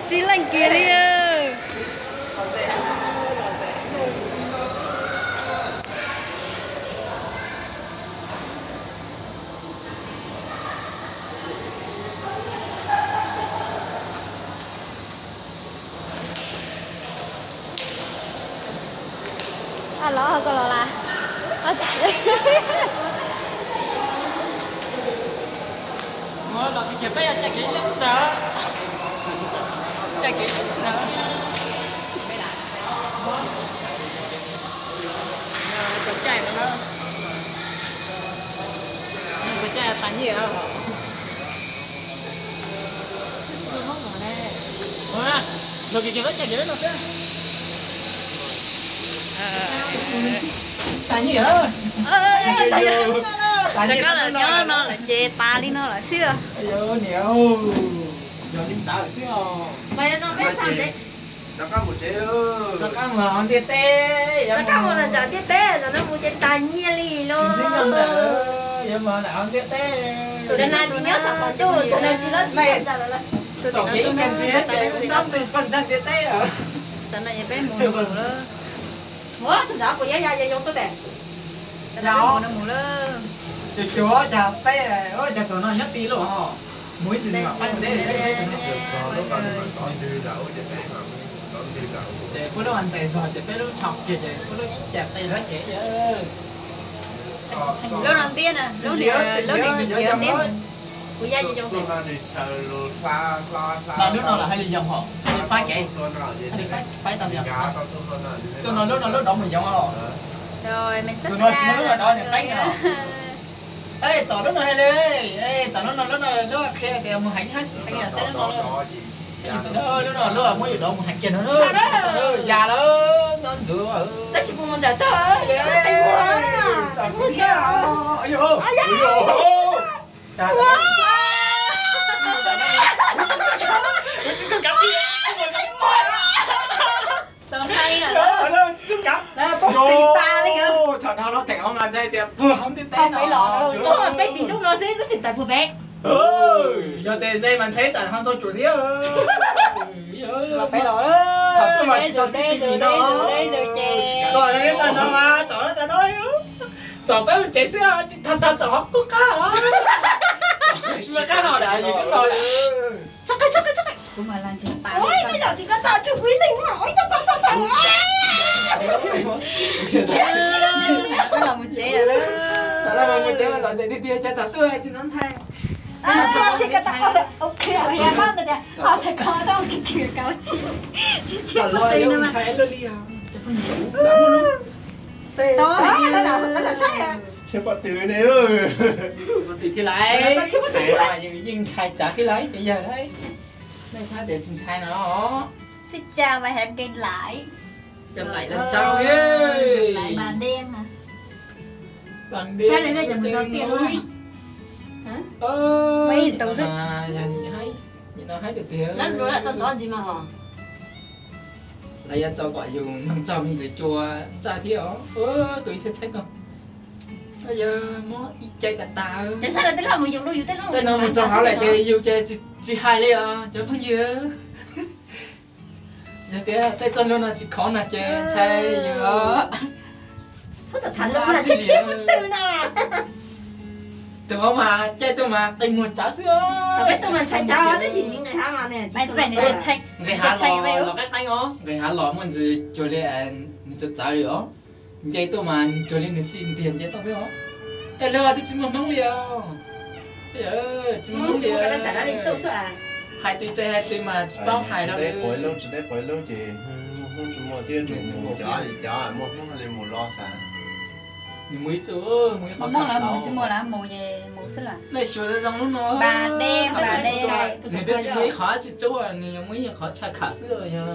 Tsis leej kiag li. Los koj los las. Los kiag peb caj kev ib lub ntawd. Caj kev ib lub ntawd. Txog caij no na. Txog caij tas nyiaj. Los kiag peb caj kev no thiab. Tas nyiaj. Rov qab los nyob no lawm ces tas li no lawm xwb. Niam, yog li ntawd xwb os. Rov qab mus tsev, rov qab mus hauv ntiaj teb, rov qab mus nram ntiaj teb, no mus ces tas nyiaj li los. Tsis ntxim ntawd, yuav mus hauv ntiaj teb. Cov nas tsis nyob saum qaum ntuj, cov nas tsis los tsis saum lawm. Txom kev ib kas ntxiv ces ntxob ntxwg poj ntxoog ntiaj teb lawm. Ua tus ntawd kuv ya ya ya yoo tuaj pem. Cuag cuag cas peb, ua cas txog no nyob ti luaj ho. Mus ib txhis mam faib tus deb deb deb txog no. Ces puab lub ntxais zog ces peb lub dhau kiag ces puab lub ib cas qe lawm ces. Lub no ntiab na, lub niag, lub niag ntiab. Kuv ya yoo. Hla lub no los hais li yoo hos, faib kev, faib tau li. Txog no lub no lub dov mus yoo os. Txog no tsis muaj lub no dov nws qeeb os. Txog lub no hais li, txog lub no lub no lub qhia tias mus hais ib hab tsis qeeb, saib lub no lub no lub muab yus dov mus hais kiag no. Ya lawm, nyob ntxuav. Tab sis kuv mus nram toj, txog thiab. Txog ntshai lawm. Tsis tshua kav. Peb tim tas li. Thaum dhau los theem hauv mas ntshai tias puag hauv ntiaj teb no. Peb tim lub no xwb, lub tim tas puag pem. Yog tias ze mas ntshai tsam ho ntxo cuam thiab. Thaum tuaj mas tsis txog tib pi nim no. Txog li tas no mas txog li tas no. Txog peb mus tsev xwb, tsis tag tag txog qub qab. Tsis muaj qab hau lawm, yus twb los. Kuv mas los ntseeg tas li. Ua, tej zaum tim ko tau tshuav kuv ib leeg mas, ua, tau tau tau tau. Los mus tsev lawm. Los mus tsev mas los tsev tiag tiag, cas thaum tuaj tsis hnov ntshai. Tsis ko tau, ok, ya koj ntawd tias, ho txhais ko tau kis kis kav tsis, tsis tsis ko tw no mas. Tsis pom twg ne. Tsis pom twg thiab laiv. Yeej ntshai tsav thiab laiv, ces yog laiv. Nej txhob tias tsis ntshai no. Xij ca mas hais ke laiv. Ke laiv lawm sao. Laiv ba đêm hả? Ba đêm. Sao lại đây chẳng muốn giao tiền luôn hả? Ơ, ê, tau xwb. Yog nim haib, nim no haib tiag tiag. Lawv yuav tso kom yus mloog txog me ntsis cua ntsaj thiab os. Tus ib txhia txheeb ko. Yog muab ib ce tas tas. Tej no mus txog hauv lawm ces yus ces tsis hais li os cov phooj ywg. Yog tias tej txoj hlua no tsis khov no ces ntshai yus os. Tus hauv mas caij tuaj mas qe muag tsawv xwb. Nqis hav los los qeeb qeeb os, nqis hav los muaj ntsis cuag li nws txawv txawv li os. Nce tuaj mas cuag li nws sib ntiag nce tuaj xwb os. Tej lawv twb tsis muaj hmoob li os. Tsis muaj hmoob li. Hais twg tseem hais twg mas tsis paub hais rau li. Tsis deb quav lub ces muaj hmoob tsis muaj thiab, tsuas mus cov cov muaj hmoob li mus los xav. Nws mus ib txuj, mus ib qho. Hmoob lawv mus tsis muaj, lawv mus ces mus xwb lawm. Nej xyuas zoo zoo lub no. Nws twb tsis muaj ib qho tsis tsuab, nws yog muaj ib qho tshaj khawm xwb yog.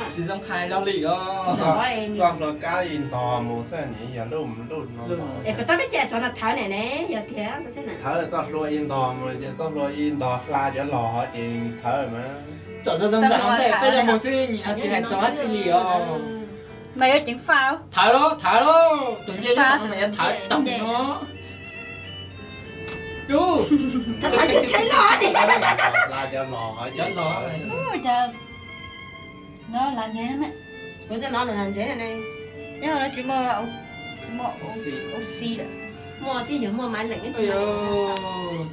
Tsis zoo hais lo li os. Txoj hlua kab ib ntog mus xwb, nws yog lub lub no. Thawv txoj hlua ib ntog mus ces txoj hlua ib ntog hla cov los ho ces thawv mas. Tsom zoo zoo ntawm hauv ntej peb los mus xwb, nim no tsis hais txog dab tsi li os. Mas yuav ceev faj. Thawv lauj, thawv lauj, tus ncej nyob saum no mas yuav thawv toog no. Ub, cov tsheb los, cov los, no las ntsev no me. Kuv cov no las ntsev ne. Yog los tsis muaj, tsis muaj ua si lawm. Muaj tsis yog muaj maiv leem.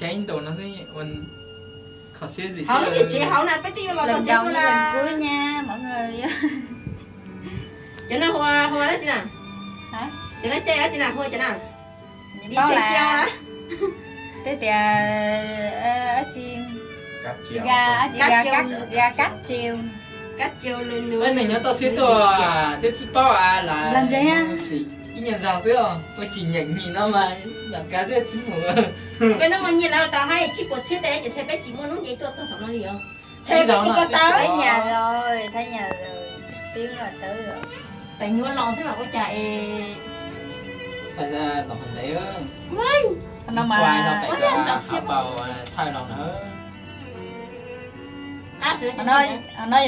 Ces ib ntus no xwb ua kho siab zim hauv lub niag tsev hauv na peb twb yuav los txog tsev kuv las. Cov no hu ua dab tsi na? Cov no caij dab tsi na hu ua cov na? Paub las. Twb tias dab tsi, ga, ga kab tsiu. Kab tsiu lwm nus. Neeg nyob toj siab tuaj twb tsis paub las. Ib nyuag zog xwb ua tsis nyeem nim no mas nram kav xwb tsis mus. Peb no muaj nyiaj lawv tau hais tsib puas txhiab tej ces ntshe peb tsis muaj hnub nce tuaj txog saum no li os. Ntshe peb tsis tau tawv. Thab nyas los, thab nyas los, tub xwb los tawv. Pem nyuaj los xwb mas ua cas es. Xav tom hauv ntev. No mas pem xav paus thawj los na. Qhov no yog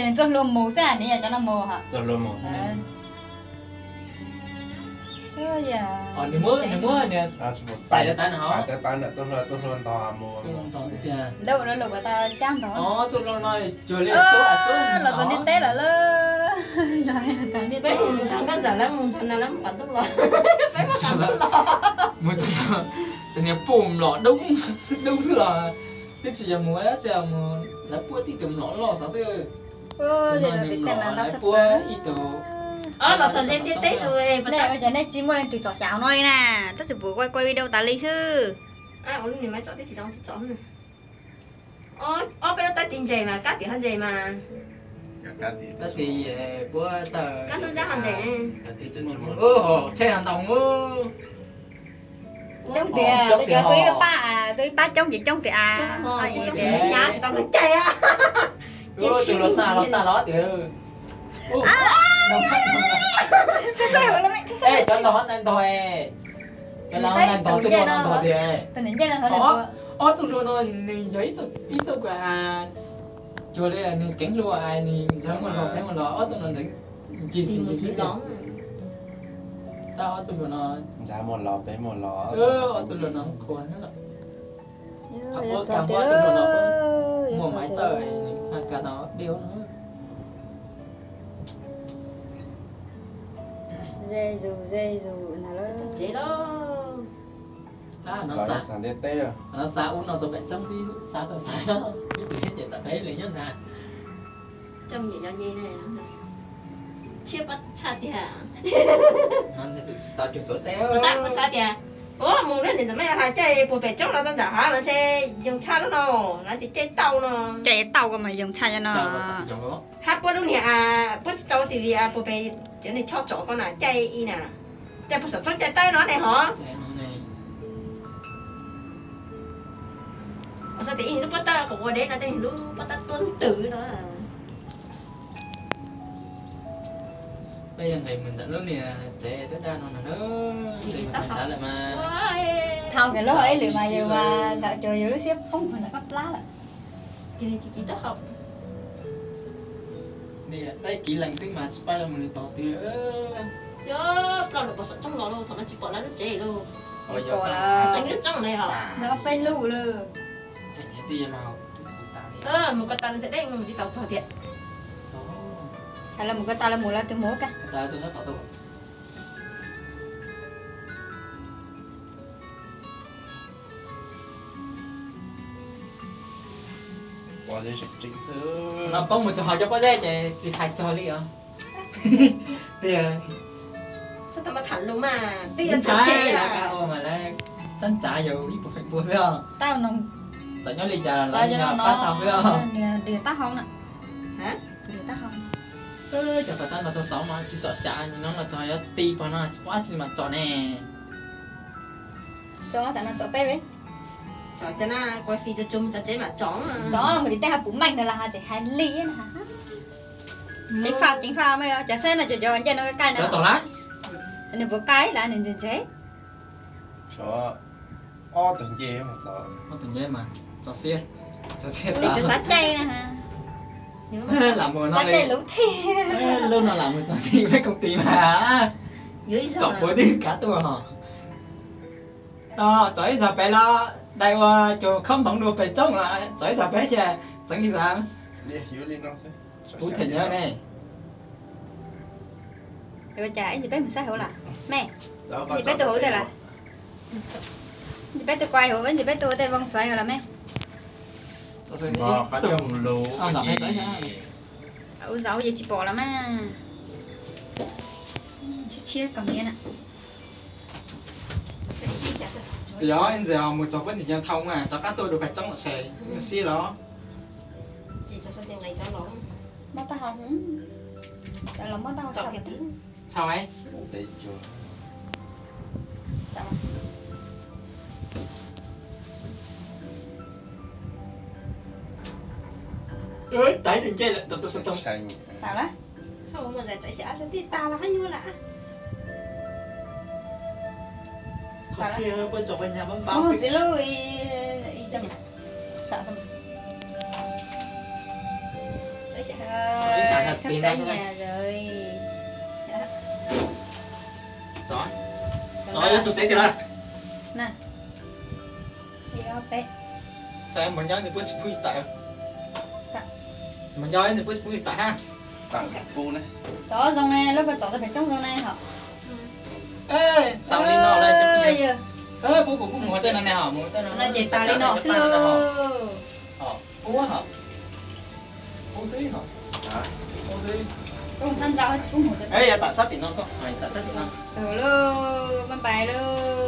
nws txoj hlua mus xwb, nws yog cov no mus hos. Nws muab, nws muab niag tais tawv tawv no hos. Tawv tawv ntawm txoj hlua, txoj hlua ntog mus. Txoj hlua ntog xwb tiag. Ntawd lawv lus pas tas cab ntog. Txoj hlua no cuag li xub a xub los txog ntiaj teb lawm lauj. Peb mus nrog nkauj ntxawm lawv mus nrog nas lawv mus qhov ntuj los. Peb mus qhov ntuj los. Mus txog tus niag puj mlom dub, dub xwb los twb tsis yog mus dab tsi, mus lawv puab tib tug mlom loj xov xwb. Lawv puab ib tug. Los txog ze ntiaj teb zus. Ua cas nej tsis muaj leej twg tsom xyaum no li na? Tab sis pum kuaj kuaj video tas li xwb. Ob peb lub taib tis ntses mas kab tim hov ntses mas. Taib tis puab tawm kab hnub ntsab hov ntses. Tsheb hov ntoo. Coob tiag, cov tub ib pab, tub ib pab coob ces coob tiag a. Nyab tsis tau luag caij a. Ces tus los xa los xa los tiag. Cov los ntag ntog, cov los ntag ntog, txoj hlua no ntog tiag. Ob txoj hlua no nws yog ib txoj, cuag li nws keev hlua, nws ntshav muaj los peb muaj los, ob txoj no ntawd ncig xwb ncig xwb. Tab ob txoj hlua no, ob txoj hlua no qhuas na. Thaum ub kag muab txoj hlua no muaj maiv tawm, ha ka tau dej no. Ze zus ze zus ntag lauj. Tsev lauj. Qhov no xav ub no tau pem tsob pib xav tau xav, ib tug thiab ces tau peb li nyob ntag. Coj me nyuam nyob nce ne, tshiab pob tshaj tiag. Tsis tau cuag xuav teb. Tab kuv xav tias, ua mus lub niam ntxawm mej has caij puag pem roob los txog nram hav no ntshe yoo tshaj lub no, lawv tias caij tauj no. Caij tauj ko mas yoo tshaj no. Hab puab lub niag, puab tsis tau TV puag pem cov niag chob tsom ko na caij i na, caij puag saum tshoob caij tawb no ne hov. Xav tias ib lub pob tawb kom ua deb no tej lub pob tawb tuab ntws no. Peb yog nqis mus ntawm lub niag tsev twb daj no na, nqis mus txog nrad lawm mas. Thaum nkawd lub hauv ib lwm mas yus mas ntawm cuag yus lub siab poob ntawm koj plab lawm. Niam, tab kiv lees xwb mas tsis paub yuav mus li tog twg. Yog ploj lawm pom saum tsooj los lauj, thaum no tsis pom lawv lub tsev lauj. Tseem lub tsooj ne hos. Nws ob peb lub lawm. Mus ko tas ntshe deb mus tsis tau txog tiag. Hais los mus ko tas los mus los tus mus ka. No poob mus txog hauv cov pob zeb ces tsis hais txog li os. Tiag. Txhob tham lus mas twb yuav txog tsev lawm. Tab ua mas lawv tab tsav yus ib puas feem pua xwb os. Txawm nyob li cas los lawv pab tau xwb os. Niag taub hau na. Niag taub hau. Cov pas tab no txog xauv mas tsis txom xyav, no mas txog yuav ti pog no tsis paub dab tsi mas txom ne. Txom tas no txom peb ve. Txom tas na, kuv fij tso tso tsev mas txom. Txom los mus tim tej ha puv meej no los ho tseem hais li na. Ceev faj ceev faj mas cov saib no cov cov ncej no kaj na. Nws puas kaj ib las nws ntse ntse. Ob tug ncej, ob tug ncej mas txog xiab, txog xiab. Xav xav caij na. Lam mus no, lub no lam mus txog tim peb koom tim mas txom puav twb kav tuaj hos. Txom ib txog pem los. Dai ua cov khob hmoov dua pem tsooj los txog ib txog peb ces txeev li ntawd. Kuv them nyob ne. Ua cas ib ntsis peb mus saib hauv lawm me? Ib ntsis peb tus hauv tej lawm? Ib ntsis peb tus quay hauv, ib ntsis peb tus tej voo xuav hauv lawm me? Ua zaum ces tsis pom lawm mas. Tshiab tshiab kom niam na. Tsis yog ntxim mus txog puab ntxim nyob thau mas rov qab tuaj dua pem tsooj los ces nyuag xib los. Mob taub hau, los mob taub hau txhaum. Taiv tus ncej lawm. Tau lawm. Txhob ua mus zais txawv xyav xwb tij tag los hab nyuaj lawm. Qhov txhia puab tso pab nyab pab npab xwb. Txiv lub, txov, txov yuav tsum tsev tiag lawm. Saib mos nyob nws puab tsis pub yus tawm. Mos nyob nws puab tsis pub yus tawm hab. Txov zoo ne, lub ko txov tau pem tsooj zoo ne hom. Xaus li no lawm. Puab puas pub mus ua tej no ne hom, mus ua tej no ces tas li no xwb lauj. Pub hom. Pub xwb hom. Pub xwb. Yog tam sab tim no koj, tam sab tim no.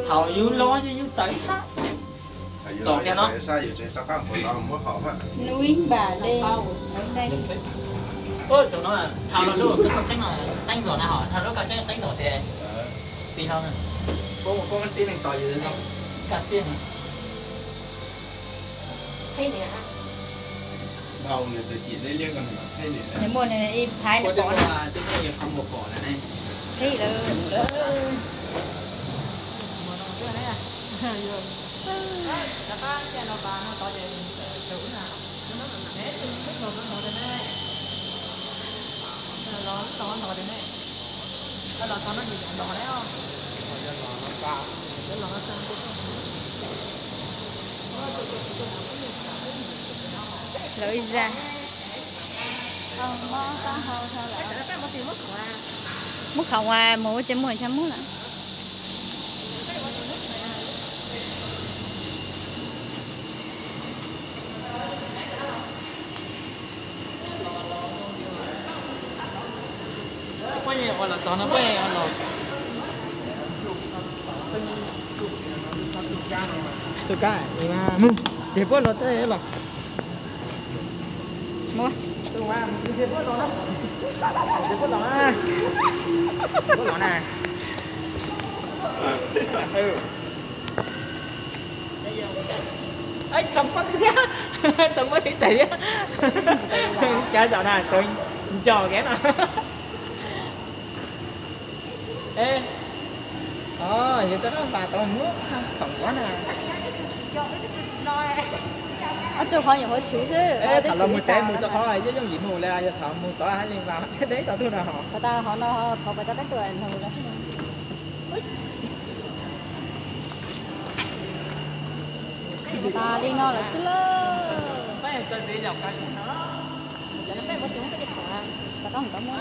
Thaum yus los yus tawm ib sab. Txom kiag no. Nub ib npam le. Txom no, dhau los lub koj tau tseeb no teeb ntxov na hom, dhau lub koj tseeb teeb ntxov tias tig hlo na. Puab tib neeg tos yus no. Kaj siab no. Nws muaj nws ib thaiv nws pom na. Qhib lawm. Lawv ib zag. Muab khoom as mus ua ces muag tsis muag lawm. Peb ua los txog no peb ua los. Txug kab, mus, ces puab los tej los. Mus, ces puab los na. Puab los na. Txhoov pob tw thiab, txhoov pob tw tais thiab. Cav zaum na, tau nco kev no. Yuav rov qab npam tau muab khoom npov na. Ob tug qhov nyuam qhuav tshwv xwb. Thaum los mus tsev mus rau qhov yooj yooj yim mus li, yog thaum mus tod hab li mas deb tau tug no hos. Pas tas hov no, hov pas tas peb tuam ntug lawm. Tas li no lawm xwb lauj. Rov qab mus tau muab.